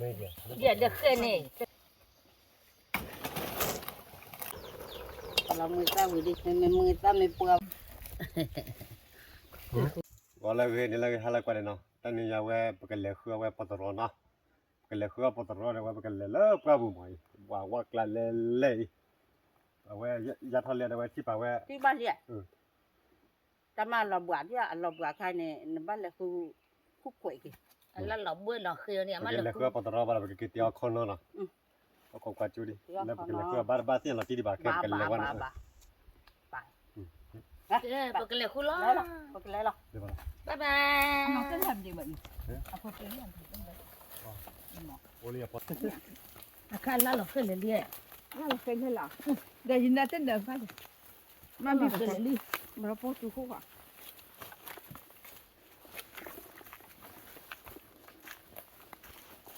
ယဲဒီးဃဲန့ၣ် လီၤမုာ်သၣ်ဝံၤဒ် မ့ၢ်မုာ်သၣ်မ့ၢ်ပှၢ် ဂီၤလၢအဂ့ၤ နံၤလၢအဂ့ၤ ဟါလၢကွၢ်န့ၣ်နီၤ, တနံၤညါဝဲ ပကလဲၤဃုအီၣ်ဝဲပီတရီနီၤ, ပကလဲၤဃုအီၣ်ပီတရီဒီးဝဲ ပကလဲၤလၢပှၢ်ပူၤမးအံၤ, ဝဲဝဲကျါလဲၤလဲၤအံၤ, အဝဲယါထီၣ်လဲၤဒီးဝဲထံၣ်ပာ်ဝဲ တၢ်မၤလီၤဘှးဒ် အလီၤဘှးခါန့ၣ် နဘၣ်လဲၤဃု ဃုကွဲးက့ၤ အလၢလီၤဘှဲလီၤဃ့န့ၣ် ပကလဲၤဃုအီၣ်ပီတရီဘၣ်ဒီး ပကက့ၤတဲအီၣ်ခီနီၤနီၤ, အခိၣ်ကွၢ်ကၠိဒံး လၢပကလဲၤဃုအီၣ်ဘၣ်တဘၣ်သ့ၣ်လီၤတံၢ်ဒံးဘၣ် ခဲပကလဲၤဝဲန့ၣ် ပကလဲၤဃုလီၤ, ပကလဲၤလီၤ, bye bye, အခါလၢလီၤဃဲလဲၣ်လံ, လၢလီၤဃဲလဲၣ်လီၤ, ဒီးယနၤတနၢၤဘၣ်, မၤဘံၣ်ဃဲလဲၣ်လံ, မၤလီၤပီတူၢ်ဃိဃီ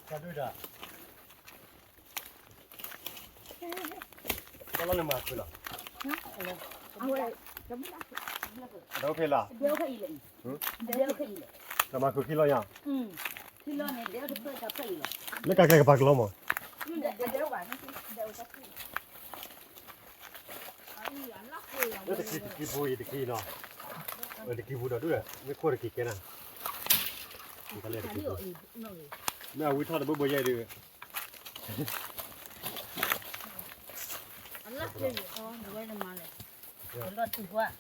တၢ်ဒုၣ်တၢ်, တၢ်လီၢ်န့ၣ်မၤဃုာ်လီၤ, အဝဲ, ဒီဖဲလီၤ, တမၤဃုာ်ခံလီၤယၤ, လၢကကျဲကပၤကလီမး, လၢတကံတကံဖိအံၤတကံနီၤ, တကံဖိဒီးဒုၣ်ဒီး မ့ၢ်ခိၣ်တကံကဲနၤ, တကံဖိ, မ့ၢ်အဝံထီၣ်တဘိဘိယဲၢ်ဒုး, အလီၢ်ဝဲနမၤလဲၣ်, လီၤတူၢ်ကွၢ်,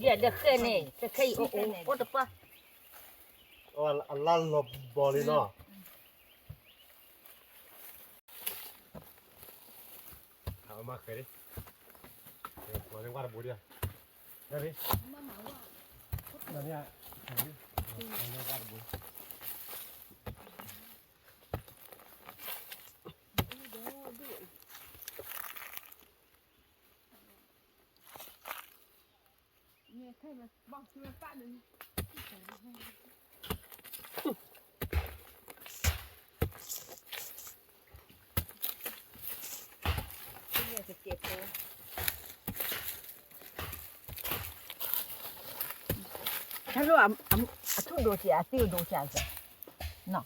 ယဲဒီးဃဲန့ၣ် တခဲအံၤအိၣ်အိၣ်အိၣ်တပှၢ်, အလါလီၤဘီလံနီၤ, အမၤဃဲၤလံ, ဝဲတဘိဒံး, ဝဲတဘိ, တၢ်လိၣ်အထူၣ်ဒိၣ်ကဲး အသံၣ်အိၣ်ဒိၣ်ကဲး, နီၤ,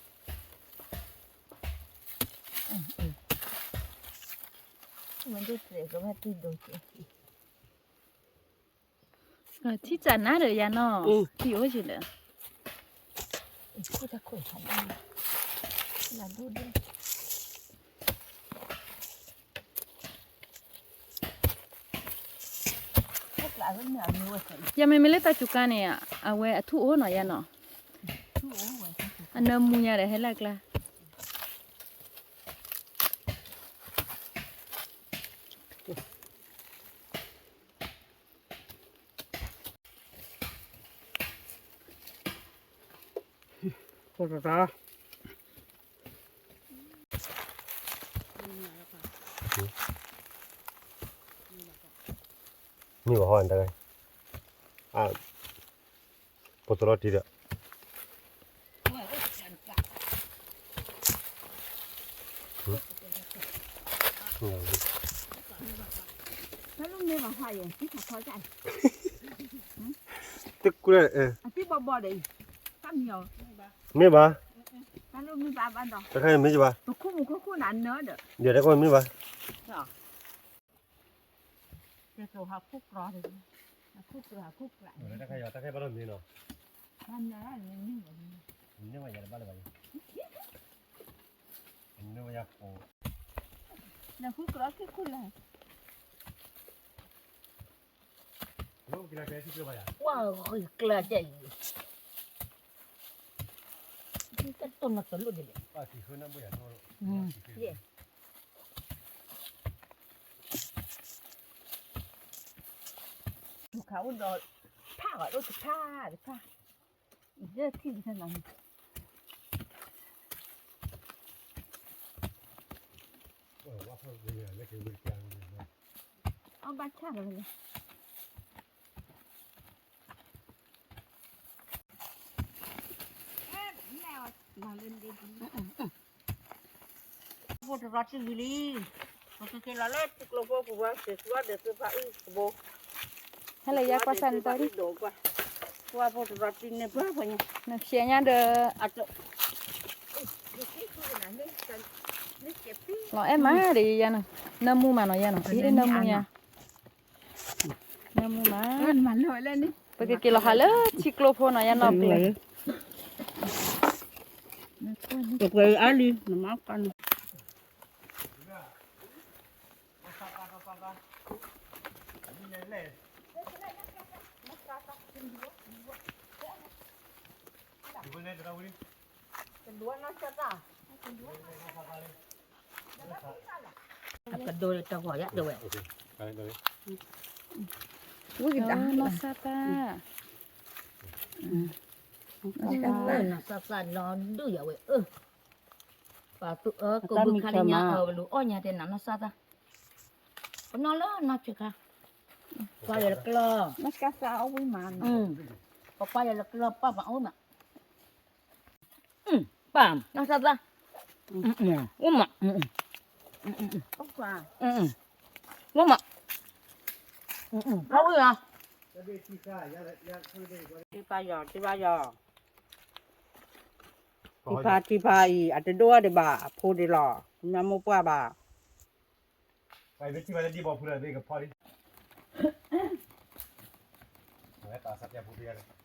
မ့ၢ်ဒိၣ်တြဲၤကဘၣ်သံၣ်ဒိၣ်ကဲး, ထံၣ်စးနါဒီးယၤနီၤ, ထံၣ်အိၣ်က့ၤဒီး, ယမ့မ့ၢ်လၢတၢ်စူၤကါန့ၣ် အဝဲအထူၣ်အိၣ်နီၤယၤနီၤ, အနၢမူညါဒီးဟဲလၢအကျါ မ့ၢ်ဘၣ်ဟီၣ်တဂၤ, ပတြီတံၤဒီး တၢ်လီၢ်မ့ၢ်ဘၣ်ဟါယဲၢ် တံၤခါခီကၢ်, တကူၣ်, မ့ၢ်ဘၣ်, တၢ်လီၢ်မ့ၢ်ဘၣ်ဘၣ်ဒီး, တခါမ့ၢ်ဘၣ်, ပခိၣ်မူခိၣ်ခိၣ်နၤနၢဒီး, ဒီးတၢ်ကီမ့ၢ်ဘၣ်, တၢ်ခါယတၢ်ခါဘၣ်လီၤမ့ၢ်နီၤ, မ့ၢ်ဝဲယၤတဘၣ်လၢၤဘၣ်, မ့ၢ်ဝဲယၤ, နဃုကျီခံခိၣ်လၢ်, ပှၤဂုာ်ကျါဒ်အံၤ, တၢ်တိၢ်နီၣ်တလိၣ်ဒ်လဲၣ်, ထူၣ်ခးအိၣ်ဒီး, ဖးဘၣ်အိၣ်တဖးတဖး, လၢထံၣ်တဖၣ်လီၤန့ၣ်, အဘၣ်ဆၣ်လီၤလဲၣ်, ဖိတရီတံၢ်လံ, ပကက့ၤလီၤလၢထံကျိဖိပူၤဝဲ က့ၤသူအီၣ်ဒီးသုဖးအုၣ်တဘိ, ဟဲလၢယကွၢ်စၢ်နတၢ်, နဖျဲးညါဒီး လီၤအဲၣ်မးဒီးယဲနီၤ, နၢမူမးနီၤယဲနီၤ, အံၤနၢမူညါ, နၢမူမး, ပကက့ၤလီၤဟးလၢထံကျိဖိနီၤယဲနီၤ, ပျဲ ပှဲၤအါလံ, နမၤကါန့ၣ် အကဒိတဂီၤယၤဒဝဲ, ဝံၤကဒါနီၢ်စၢ်တၢ်, နီၢ်စၢ်တၢ်လီၤဒုးယၤဝဲအၢ, ပှၤသူအၢကိးဘုခါလၢညါအၢဝဲလူၤအီၣ်ညါတဲနၤနီၢ်စၢ်တၢ်, ပနီၢ်လၢနီၢ်ဆဲးခါ, ပှၤယၤလၢကျီ, ပှၤယၤလၢကျီပှၤပှၤအိၣ်မး ပၢ်နီၢ်စၢ်သၣ်, အိၣ်မး, အိၣ်မး, ထီၣ်ဝံၤလီၤ, ထံပၢ်ယီၤ ထံပၢ်ယီၤ, ထံပၢ်ထံပၢ်အံၤ အတဒိၣ်ဒံးဘၣ် အဖိဒံးလီၤ, မ့ၢ်မိၢ်ပှၢ်ဘၣ် ပထံၣ်ဘၣ်လၢဒံဘီဖုလီၤ သ့ၣ်ကဖီၣ်လံ, အဝဲတၢ်စၢ်ပျၢ်ဖိဖံဂၤလၢ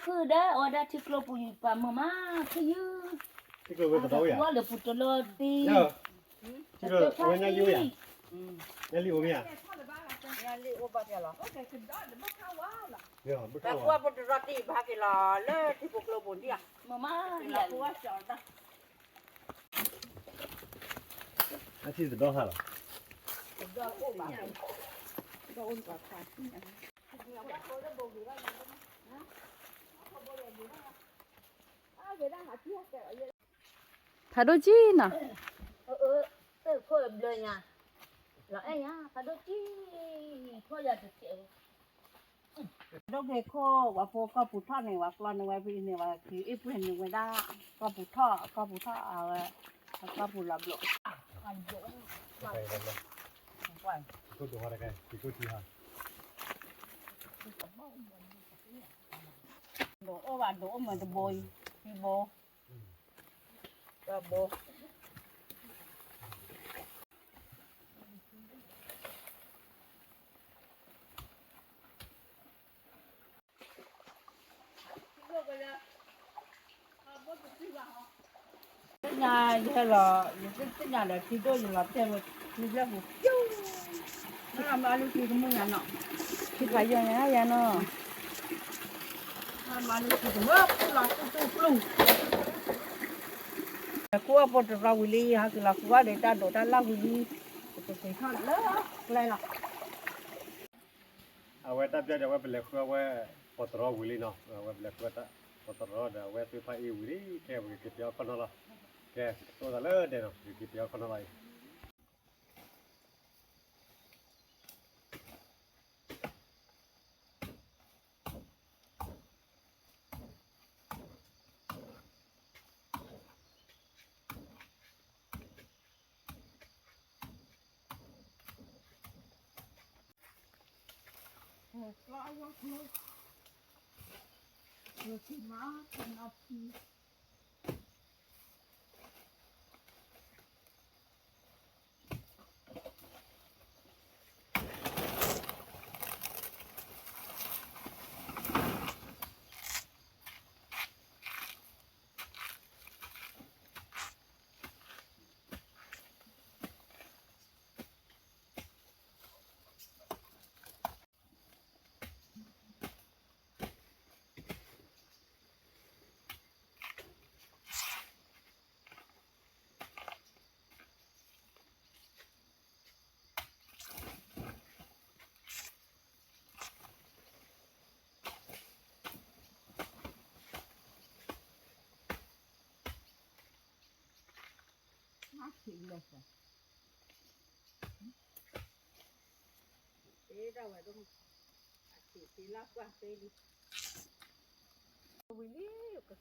ဖုဒီးအဝဲဒၣ်ထံကျိပူၤယပာ်မုာ်မး ဖုယုၢ်, ထံကျိဝဲကဒီးဝဲယၤ, ဝဲလၢပူၤတလီၤတံၢ်, ထံကျိအဝဲညါလံဝဲယၤ, ညါလံအိၣ်မ့ၢ်ဧါ, ညါလံအိၣ်ဘၣ်ဖဲလီၤ, ဘၣ်ကွၢ်ဖိတရီတံၢ်ဘၣ်က့ၤလီၤ လၢထံဖိကျိပူၤဒံဧါ, မုာ်မးလီၤ အထံတဒီဟါလီၤ, ဖးဒိၣ်ကံနီၤ, အၢ အၢ တၢ်ခိၣ်ဘျၢညါ, လီၤအဲၣ်ညါ ဖးဒိၣ်ကံ, ခိၣ်ယၤတကဲး ဒိၣ်က့ၤခိၣ် ပှၤဖိကီၢ်ပူၤထီၣ်န့ၣ် ပှၤကျီန့ၢ်ဝဲဖဲအံၤန့ၣ် ပှၤက့ၤအ့ၣ်ပှဲၤန့ၢ်ဝဲဒၣ် ကီၢ်ပူၤထီၣ် ကီၢ်ပူၤထီၣ်အဝဲ ကီၢ်ပူၤလီၤဘျိး, ဒိၣ်အိၣ်ဘၣ်ဒိၣ်အိၣ်မးတဘိအံၤ, တဘိ သ့ၣ်ညါယဟဲလီၤ, ယသ့ၣ်ညါဒီးထံဒိၣ်ယလီၤတဲာ်ဝဲ, ယဘျဲၣ်ပူၤ, မၤလၢထံကမုၢ်ညါနီၤ, ထံဖးယီၢ်ညါယါနီၤ, မၤလၢထံကမုၢ်ပူၤလီၤ တူၢ်တူၢ်ပျူၢ်, လဲၤခူအီၣ်ဖိတရီဝံၤလံ ဟဲက့ၤလီၤခူအီၣ်ဒီးတၢ်ဒိးတၢ်လၢ်ဝံၤလံ, ပကက့ၤထီၣ်လၢကျဲလီၤ. အဝဲတၢ်ပျၢ်ဒီး အဝဲပလဲၤဃုအီၣ်ဝဲ ပီတရီဝံၤလံနီၤ, အဝဲပလဲၤဃုအီၣ်တၢ်ပီတရီဒီး အဝဲသ့ၣ်ဖးအ့ၣ်ဝံၤလံ, ကဲ ပကက့ၤပၠီခီၣ်နီၤလီၤ, ကဲ တအိၣ်သးလၢဒဲးနီၤ, ပကက့ၤပၠီခီၣ်နီၤလီၤအံၤ ဝံၤလံ ကက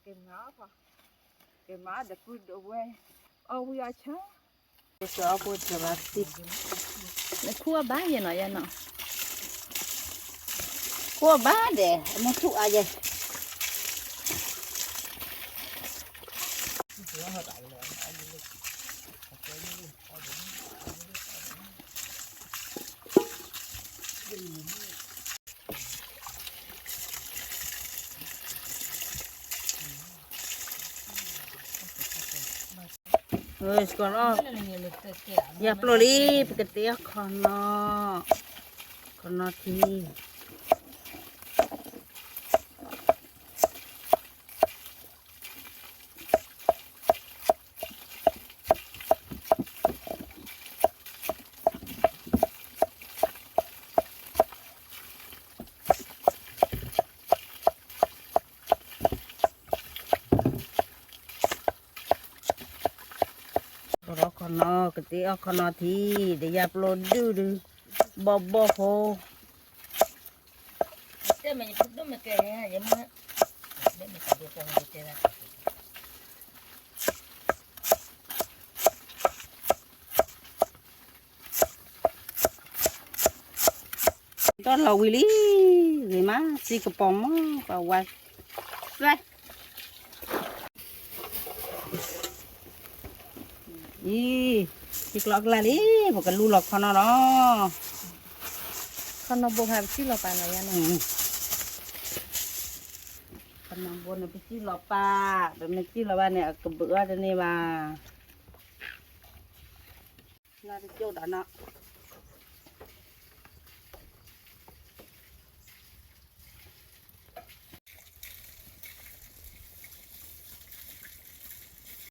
့ၤမၤအီၣ်ပှၤ, က့ၤမၤအီၣ်ဒီးကုဒိးဝဲ, အီၣ်ဝံၣ်အီၣ်ဆၢ, ကစၢ်အီၣ်ဖိတရၢတံၢ်, နခူအီၣ်ဘၣ်ယဲနီၤယဲနီၤ, ကိၢ်ဘၣ်ဒဲး အမုၢ်ထူၣ်အါယဲ စကီၤလီၤ ယၤပျိလံ ပကတ့အီၣ်ခီနီၤ ခီနီၤထံ ပရီခီနီၤ ကတ့အီၣ်ခီနီၤထံ ဒီးယၤပျိဒုၣ်ဒုး ဘီၣ်ဘီၣ်ဖိ တဲမ့ၢ်ယဖိဒိၣ်မ့ၢ်ကဲ ယမ့ၢ် တဲမ့ၢ်တဒိၣ်ဖိမ့ၢ်တဲဒၣ် ဒီးလီၤဝံၤလံ ဂ့ၤမး စံကပီၤမး ပဝါ သၢ အံၤ စံကျီကျါလံ ပကလူလီၤခီနီၤလီၤ ခီနီၤဘိဟးပစံၣ်လီၤပာ်နီၤယါ ခီနီၤဘိန့ၣ်ပစံၣ်လီၤပာ် ပမ့ၢ်စံၣ်လီၤဘၣ်န့ၣ် အကဘုးအီၣ်တန့ၢ်ဘၣ် နတကၠိၣ်ဒီးနီ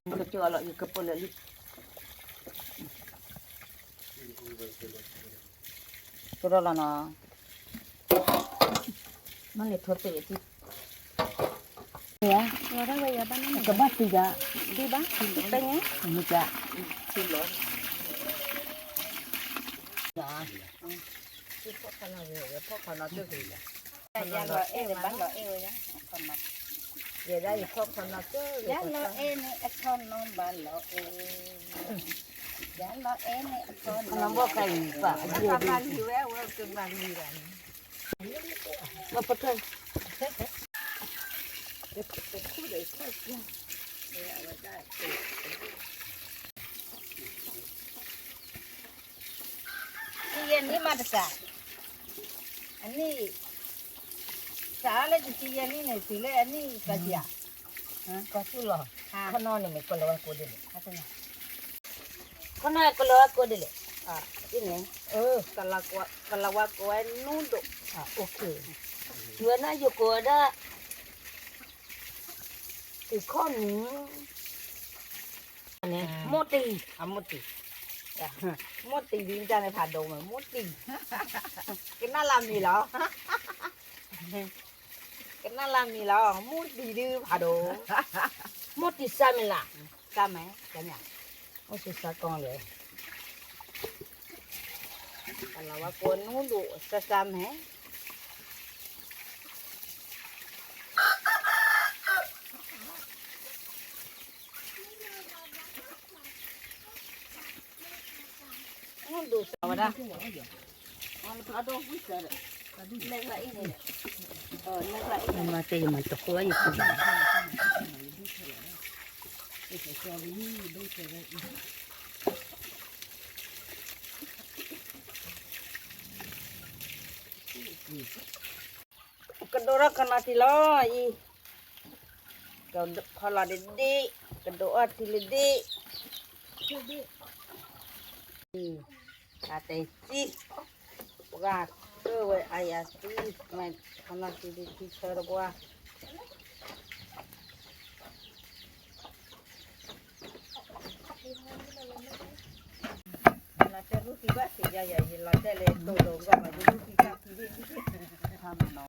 ၤ ကကၠိၣ်အလီၤ ယကပၢလၢာ်လံ ကၠိၣ်ဒီးလီၤနီၤ မ့ၢ်လဲၤထိးတ့ၢ်အံၤ ကဘၣ်သံဂၤ သံဘၣ် သံပဲညါ မုၢ်က ဖီၣ်ခီနီၤ ဖီၣ်ခီနီၤတဂ့ၤ ယၤလီၤအဲၣ်န့ၣ် ဘၣ်လီၤအဲၣ်ဝဲယၤ ခီနီၤ ယဲဒၣ်ယဖီၣ်ခီနီၤတဂ့ၤ ယၤလီၤအဲၣ်န့ၣ် အခီနီၤဘၣ်လီၤအဲၣ် ယၤလီၤအဲၣ်န့ၣ် အခီနီၤဘၣ်ကလံၤပာ် ကဘၣ်လံၤဝဲ အဝဲကဘၣ်လံၤဘၣ်န့ၣ် ပထ တယဲၢ်နံၣ်မးတကး အနံၣ် စးလၢတယဲၢ်နံၣ်န့ၣ် တုၤလၢအနံၣ်ကစၢ် ကီၢ်သူလီၤ ခီနီန့ၣ်မ့ၢ်ကလီၤဝဲကိးဒ်လဲၣ် ခီနီကလီၤဝဲကိးဒ်လဲၣ် ဒ်န့ၣ် ကလီၤဝဲကိးဝဲနူဒိၣ် ဝဲန့ၣ်ယကိးဝဲဒၣ် တုၤခီနူ န့ၣ် မိၢ်တံၤ အမိၢ်တံၤ မိၢ်တံၤဒ်တၢ်န့ၣ်ဖးဒိၣ်မး မိၢ်တံၤ ကနၣ်လၢမံၤလီၤ ကနၣ်လၢမံၤလီၤ မိၢ်တံၤဒုးဖးဒိၣ် မိၢ်တံၤစၢ်မ့ၢ်လၢ် စၢ်မဲာ် ကညၣ် အိၣ်ဆူၣ်စၢ်ကီၢ်လဲၣ် ကလီၤဝဲကိးနူဒိၣ်စၢ်စၢ်မဲာ် နူဒိၣ်စၢ်ဝဲဒၣ် မၤတ့ၢ်မၤတဃိယကဘၣ် ကဒိးထီၣ်ခီနီၤထံလီၤအံၤ ကဖီလီၤဒ့ဒ့ ကဒိးအီၣ်ထံလၢဒ့ တၢ်တဲစံ ပှၤကၢဝဲအယၤသံ မ့ၢ်ခီနီၤထံဒ့ထံဆၢတပှၢ် လီၤတဲာ်ရူၢ်သံဘၣ်သ့ၣ်ယၤယၤ ယလီၤတဲာ်လၢတိၢ်လိာ်ကီၢ်မး ယရူၢ်သံဘၣ်သံဘၣ်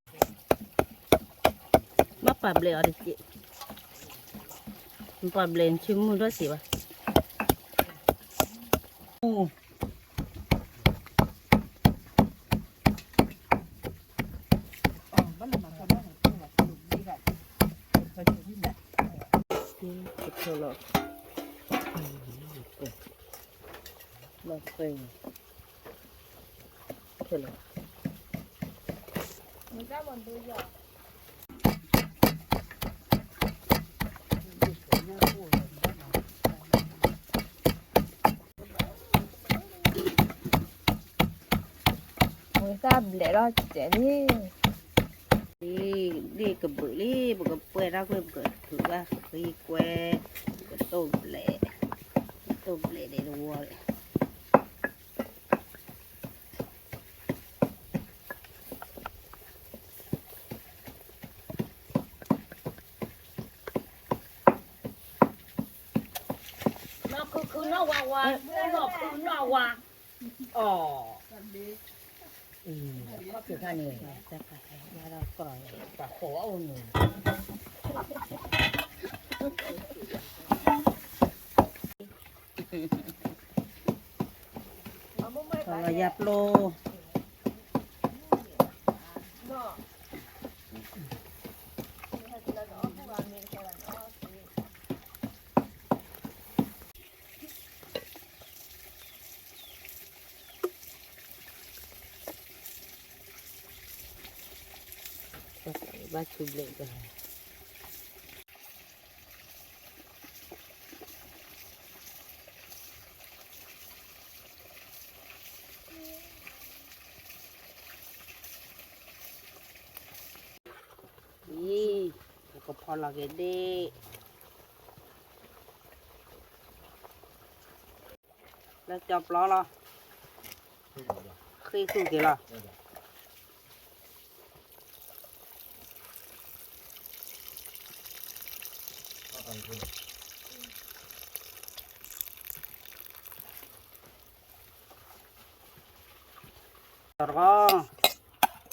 ဘၣ်ပာ်ဘျဲးအီၤတက့ၢ်, ပာ်ဘျဲးဆ့မုၢ်ထီၣ်စံးဘၣ်. လီၤပှဲၤ, ခဲလၢာ်, မတၤ ဝဲတၢ်ဘျဲးလီၤတဲာ်လံ, ဒ်ကဘုးလံ ပကပှဲၤတၢ်ကွံာ် ပကထုးဘၣ် ပကကွဲ, ပကတိၢ်ဘျဲး, တိၢ်ဘျဲးဒ်တဝီလံ. နီၢ်ခုခုနီၢ်ဝါဝါ, နီၢ်ခုနီၢ်ဝါ, အီၤ, ခီၣ်ဖံးခါန့ၣ်, တၢ်ဃိးအအိၣ်န့ၣ်, ထီၣ်လီၤယါပျိ ဘၣ်ဆူဘျဲၣ်, အံၤ, ပကဖီလီၤက့ၤဒ့ၣ်, လၢကၠီပျီလီၤ, ဃ့သူၣ်က့ၤလီၤ. တၢ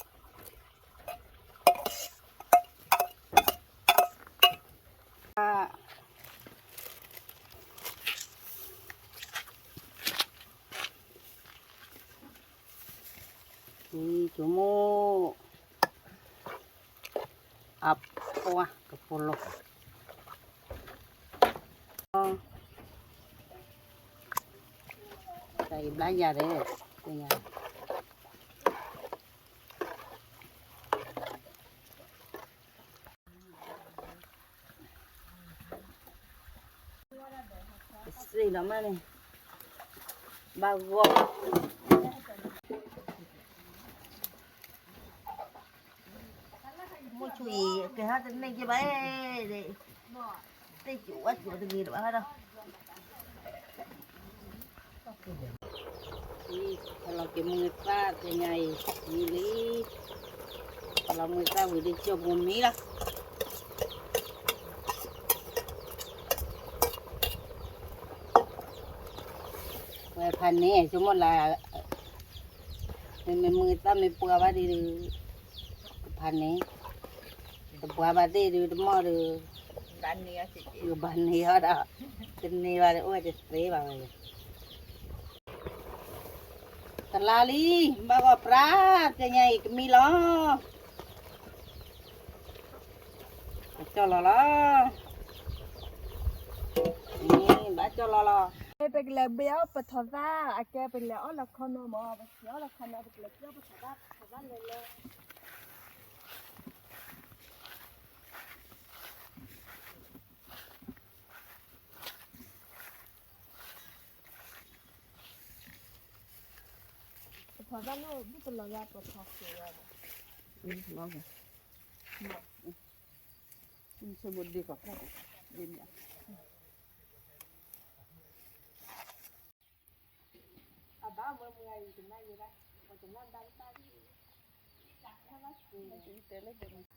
်တဂီၤ ဆိကမိၣ် အပှၤကပီၤလီၤ, တၢ်အံၤဘျါယၤဒဲး, သ့ၣ်ညါ စ့ၢ်ဒီးမးန့ၣ်, ဘၣ်ဂီၢ်, မိၢ်ဆူၣ်အံၤ ကဟဲတန့ၢ်က့ၤဘၣ်, သ့ၣ်စူၤဝဲစူၤတဂ့ၤတဘၣ်ဒီး ဖီလီၤက့ၤမုၢ်သၣ်တနံၤအံၤ မံလံ, ဖီလီၤမုၢ်သၣ်ဝံၤဒ်ကၠိၢ်ပူၤမံလီၤ, ဝဲဖးန့ၣ် ဆိကမိၣ်လၢ မ့မ့ၢ်မုၢ်သၣ်မ့ၢ်ပှၤဘၣ်ဒံးဒုး ကဖးန့ၣ်, တပှၤဘၣ်သ့ၣ်ဒုး တမီၢ်ဒုး ကဘၣ်န့ၢ်အီၤဒီး တန့ၢ်ဘၣ်ဒီး အိၣ်ဝဲတသ့ဘၣ်ဝဲ, တလါလံ, ဘၣ်ဂီၢ်ပြၢ် တနံၤအံၤကမံလီၤ, ဘၣ်ကၠီလီၤလီၤ, ဘၣ်ကၠီလီၤလီၤ, ပကလဲၤဘ့ၣ်အီၣ်ပထီၣ်သၣ် အကဲပကလဲၤအီၣ်လၢခီနီၤမး ပကလဲၤအီၣ်လၢခီနီၤ ပကလဲၤကၠီပထီၣ်သၣ် ပထီၣ်သၣ်လဲၤလဲၤ ပထီၣ်သၣ်န့ၣ် ဘုၣ်တလီၤဂာ်ပထီၣ်ဃုာ်ဝဲ, လီၤဂာ်, ဆိကမိၣ်ဒ့ကီၢ်ကီၢ်, ဒ့မ့ၢ် အဘၣ်မၢမုၢ်အံၤတနၢ်ယဲဒၣ်, ပတနၢ်ဘၣ်တၢ်ဒ်,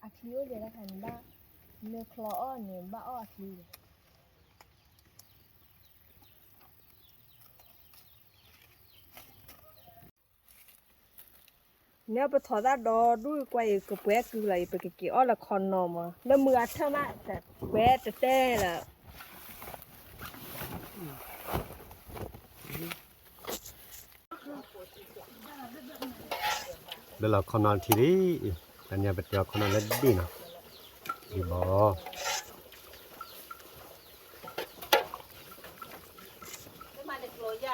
အချံအိၣ်ယဲဒၣ်ခါန့ၣ်ဘၣ်, မ့ၢ်ချီအီၣ်န့ၣ် ဘၣ်အီၣ်အချံယဲ, န့ၣ်ပထီၣ်သၣ်ဒီဒူၣ်ကွၢ်အံၤ ကပှဲၤကုလီၤအံၤ ပကက့ၤအီၣ်လၢခီနီၤမး လၢမုၢ်အထၢၣ်မး ပှဲၤတတဲလၢ လၢလီၤခီနီၤထံလံ, တနံၤပတဲအီၤခီနီၤလၢဒ့ၣ်နီၤ, ဒ့ၣ်ဘီ မၤတကျိၤယၤ,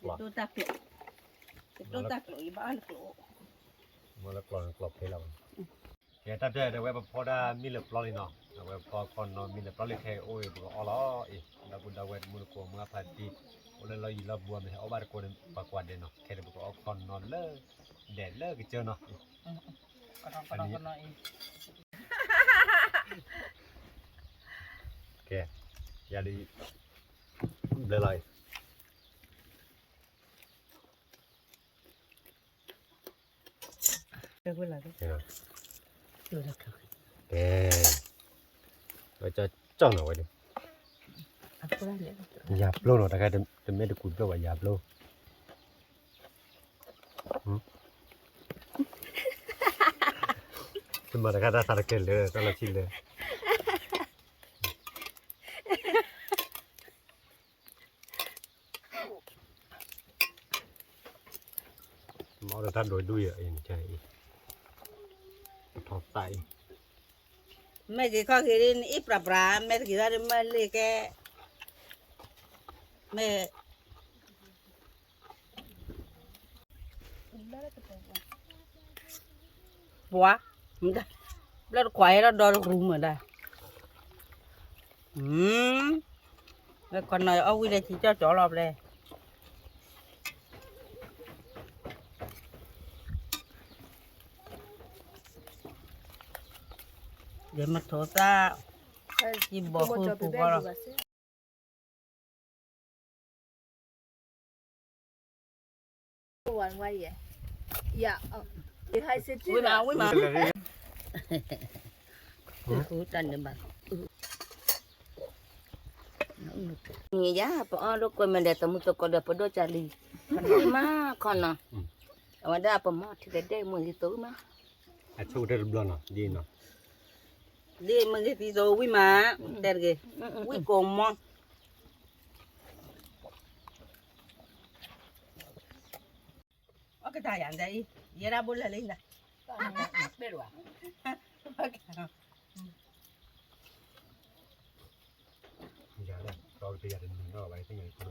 တတိၢ်တၢ်ကျိၤ, တတိၢ်တၢ်ကျိၤ ယဘၣ်အီၣ်လၢကျိၤ, မ့ၢ်လၢကျိၤန့ၣ်ကျိၤဖဲလီၤဘၣ်. ကဲ တၢ်တဲဒီး အဝဲပဖီဒၣ်မ့ၢ်လၢပျီလံနီၤ, အဝဲပဖီခီနီၤ မ့ၢ်လၢပျီလံ ခဲအံၤအိၣ်အံၤ ပကအီၣ်လီၤအံၤ, ဒီပုၢ်ဒီဝဲၢ်တမုၢ်တကိး မုၢ်အဖါတံၢ် အိၣ်လၢလီၢ်ယံၤလီၢ်ဘူး မ့ၢ်ဟဲအီၣ်ဘၣ်တကိးန့ၣ် ပှၤကွၢ်ဒဲးနီၤ, ခဲအံၤပကအီၣ်ခီနီၤလၢ ဒဲးလၢကစၢၢ်နီၤ. ကဲ ယၤဒ် ဘျဲလီၤအံၤ ကဲ ဝဲကၠီနီၤဝဲဒၣ် ယၤပျိနီၤ တခါတမ့ၢ်တကူးပျိဘၣ် ယၤပျိ တမၤတခါတၢ်သးတကဲလၢ တၢ်လီၤထံလၢ မ့ၢ်အီၣ်ဒီးတၢ်ဒိးဒူၣ်အံၤ အံၤ ပထီၣ်သးအံၤ မဲာ်က့ၤခီၣ်က့ၤဒ်နအံၣ်ပြးပြး မဲာ်တက့ၤတၢ်ဒ်မ့ၢ်လ့ၣ်ကဲ မဲာ် ပှၤ ဘျီတခွးဟဲထီၣ်ဒီတရူးမးဒၣ် လၢခီနီၤအီၣ်ဝံၣ်လၢထံကၠီကၠီလီၤပျဲ ယမ့ၢ်ထိးသၣ် ယဘီဃုာ်ပူၤဃီလီၤ ဝံၣ်မး ဝံၣ်မး တၢ်န့ၣ်ဘၣ် န့ၣ်ယၤ ပအီၣ်ဒိၣ်ကွဲမဲာ်ဒီး တမုၢ်သကိးဒီးပဒိၣ်ကၢ်လံ မၤခီနီၤ အဝဲဒၣ်ပမီၢ်ထံလၢဒဲးမုၢ်ဂ့ၤသိမး အဆိကတၢၢ်တဘျီနီၤ ဒ်နီၤ ဒ်မုၢ်ဂ့ၤသံသိဝံၣ်မး တဲတဂ့ၤ ဝံၣ်ကိးမီၢ် အီၣ်ကတၢၢ်ယၤဒ်အံၤ ယဲဒၣ်ဘိလၢာ်လံဒၣ် ယၤလၢ ဒီကတယၤတနံၤနီၤ ဘၣ်သ့ၣ်ညါ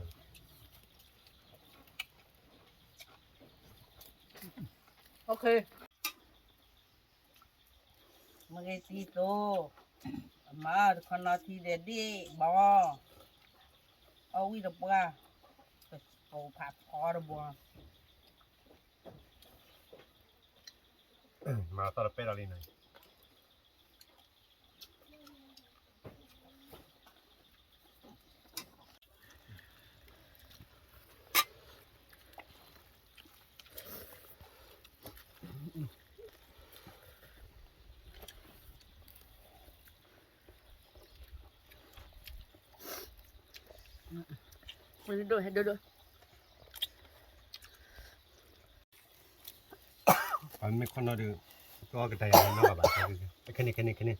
မုၢ်ဂ့ၤသံသိ အမၤတခီနီၤထံဒီးဒ့ၣ်ဘီ အီၣ်ဝံၣ်တပှၢ် ပဖးဖီတဘီ မၤသီၣ်တပဲၢ်ဒီးလံနီၤ ဒိၣ်ဟဲဒိၣ်ဒိၣ် ပမ့ၢ်ခီနီၤဒီး ကအီၣ်ကတၢၢ်ယၤနီၤဘၣ်ဘၣ် ခဲန့ၣ် ခဲန့ၣ် ခဲန့ၣ်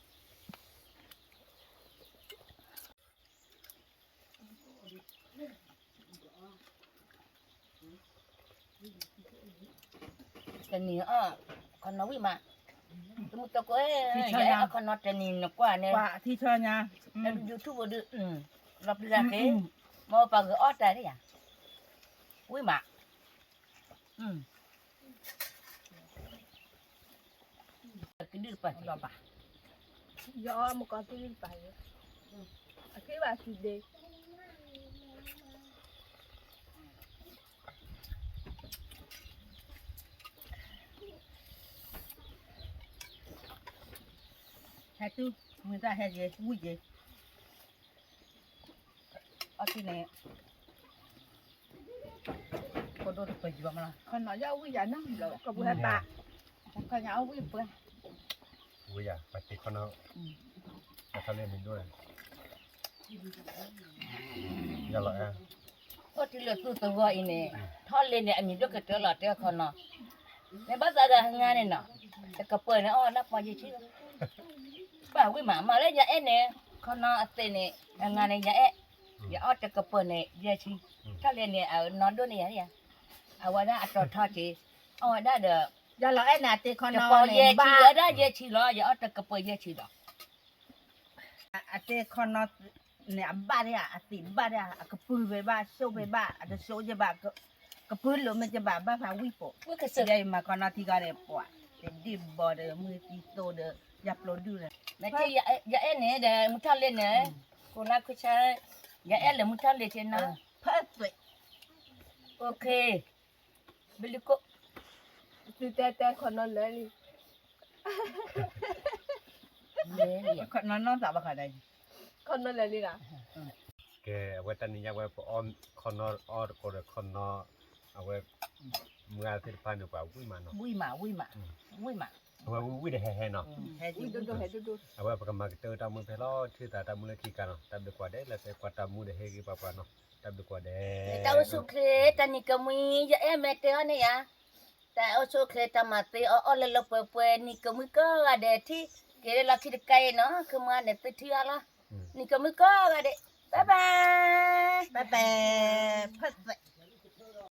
တနံၤအီၣ်ခီနီၤဝံၣ်မး တမုၢ်သကိး ယအဲၣ်အီၣ်ခီနီၤတနံၤနကွၢ်န့ၣ် ထံဆၢညါ YouTube ဒုး လီၤပျံၤလၢ်က့ၤ မ့ၢ်ပှၤဂ့ၤအီၣ်တၢ်န့ၣ်ယၤ ဝံၣ်မး ကဒုၣ်တပၤ ယအီၣ်မ့ၢ်ကီၢ်ကဒုၣ်တပၤ အက့ၢ်ဘၣ်စံးဒ့ ဟဲတုၤ မုၢ်တၢ်ဟဲက့ၤ ဝံၣ်က့ၤ အီၣ်တ့ၢ်န့ၣ် ကဒိၣ်တပၢၢ်ယံၤဘၣ်မးလီၤ ခီနီၤယအီၣ်ဝံၣ်ယၤနီတဘျီဘၣ် ကပူၤဟဲပာ် ခီညါအီၣ်ဝံၣ်ပှၢ် ဝံၣ်ယၤ ပှၤတ့ခီနီၤ အခါလၢမ့ၢ်ဒိၣ် ယလီၤအဲၣ် အိၣ်တုၤလၢသူသဝီအံၤန့ၣ် ထီၣ်လ့ၤန့ၣ် အမံၤဒိၣ်ကတၢၢ်လီၤတဲခီနီၤ မ့ၢ်ဘၣ်သးဒီးဟငါန့ၣ်နီၤ တကပၢၢ်န့ၣ် အီၣ်ဒၣ်ပှၤယဲၢ်ဆံ ဘၣ်ဝံၣ်မး မၤလၢယအဲၣ်န့ၣ် ခီနီၤအသ့ၣ်န့ၣ် အငါန့ၣ်ယအဲၣ် ယအီၣ်တကပၢၢ်န့ၣ် ယဲၢ်ဆံ ထီၣ်လ့ၤန့ၣ် အနီၢ်ဒိၣ်န့ၢ်ယၤ အဝဲဒၣ်အတီၤထီက့ၤ အီၣ်ဝဲဒၣ်ဒီး ယလီၤအဲၣ်န့ၣ်အတ့ခီနီၤန့ၣ် ဘၣ်ဝဲဒၣ်ယဲၢ်ဆံလီၤ ယအီၣ်တကပၢၢ်ယဲၢ်ဆံလီၤ အတ့ခီနီၤန့ၣ် အဘၣ်ဒၣ် အသ့ၣ်ဘၣ်ဒၣ် အကပုၢ်ဖဲဘၣ် ဆိၣ်ဖဲဘၣ် အတဆိၣ်ယဲၢ်ဘၣ် ကပုၢ်လိာ်မ့ၢ်ကဘၣ်ဘၣ်ဖးဝံၣ်ပိာ်, ယဲယမၤခီနီတံၢ်ဂီၤဒီးပှၤ, တဒံၣ်ဘီဒီးမုၢ်သံသိဒီး ယၤပျိဒုၣ်လၢ, ယအဲၣ်န့ၣ်ဒီး မုၢ်ထီၣ်လ့ၣ်န့ၣ်, ကိးနၢ်ခူၣ်ဆါ, ယအဲၣ်လၢမုၢ်ထီၣ်လ့ၣ်က့နီၤ, ဖဲသွဲၣ်, ဘလီၢ်ကိၣ်, သုတဲတဲခီနီလၢာ်လံ ခီနီနီသးဘၣ်ခီ, ခီနီလၢာ်လံလီၤ, ကဲ အဝဲတနံၤညါဝဲပအီၣ်ခီနီအီၣ်တကိးဒီးခီနီ, အဝဲ, မုၢ်ဂၤသ့ၣ်တဖၣ်န့ၣ်ပှၤဝံၣ်မးနီၤ, ဝံၣ်မး, ဝံၣ်မး, ဝံၣ်မး, အဝဲဝံၣ်ဝံၣ်ဒီးဟဲဟဲနီၤ, အဝဲပကမၤကတၢၢ်တၢ်မူဖဲလီၤထံသးတၢ်မူလၢခံကါနီၤ, တၢ်ဘျုးကွၢ်ဒဲးလၢသုကွၢ်တၢ်မူဒီးဟ့ၣ်ဂံၢ်ဘါပှၤနီၤ, တၢ်ဘျုးကွၢ်ဒဲး, တၢ်အိၣ်ဆူၣ်ချ့ တၢ်နံၤကမှံ ယအဲၣ်မဲာ်တဲအီၤန့ၣ်ယၤ တၢ်အိၣ်ဆူၣ်ချ့တၢ်မၤသ့အီၤအီၣ်လၢလၢပှဲၤပှဲၤ နံၤကမှံကိးဂၤဒဲးထံၣ်, က့ၤလၢလီၢ်ခံတကါအံၤနီၤ ခမၢန့ၣ်သုထံၣ်အီၤလီၤ, နံၤကမှံကိးဂၤဒဲး, bye bye, bye bye, ဖဲသွဲၣ်